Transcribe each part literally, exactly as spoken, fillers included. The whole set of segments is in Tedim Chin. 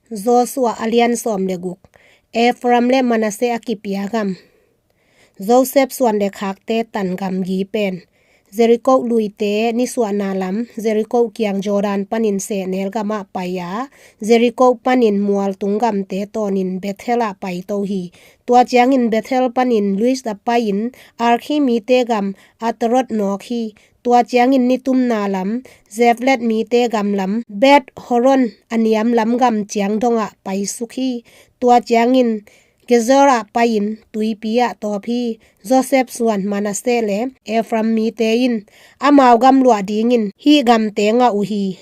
Joshua a lian sawm le guk. Ephraim le Manasseh a kipia gam. Joseph suan le khakte tan gamgi pen. Jericho luite nisuahna lam, Jericho kiang Jordan panin sehnel gamah pai a, Jericho panin mualtung gamte tawnin Bethel ah paito hi. Tua ciangin Bethel panin Luz a pai-in Arki mite gam Atarot nawk hi. Tua ciangin nitumna lam, Zeflet mite gam lam, Beth Horon a niam lam gam ciang dongah paisuk hi. Tua ciangin Gezer ah pai-in tuipi ah tawp hi. Joseph suan Manasseh le Ephraim mite in amau gam luah dingin hih gamte ngah uh hi.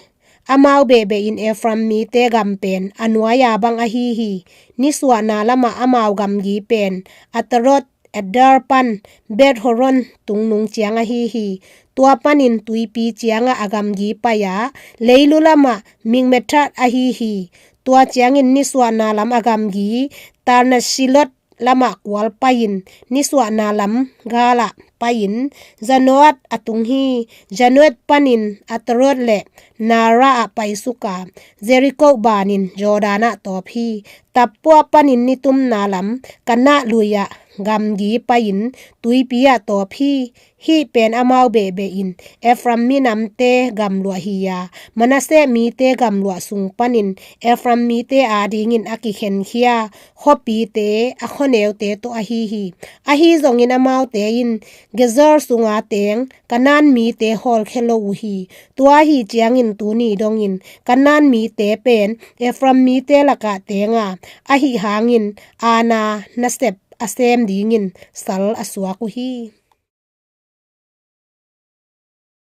Amau behbeh in Ephraim mite gam pen a nuai-a bang ahi hi. Nisuahna lamah amau gamgi pen Atarot Adar pan Beth Horon tungnung ciang ahi hi. Tua panin tuipi ciangah a gamgi pai-a leilu lamah Mikmethat ahi hi. Tua ciangin nisuahna lam a gamgi Tarnasilot lamah kual pai-in nisuahna lam galah pai-in Zanoat a tung hi. Zanoat panin Atarot le Nara ah paisuk a, Jericho banin Jordan ah tawp hi. Tappuah panin nitumna lam Kanah lui-ah gamgi pai-in tuipi ah tawp hi. Hih pen amau behbeh in Ephraim minamte gamluah hi-a, Manasseh mite gamluah sung panin Ephraim mite adingin a kikhenkhia khuapite a khuaneute tawh ahi hi. Ahi zongin amaute in Gezer sunga teng Kanaan mite hawlkhia lo uh hi. Tua ahi ciangin tuni dongin Kanaan mite pen Ephraim mite lakah tenga, ahi hangin aana nasep a sem dingin sal a suak uh hi.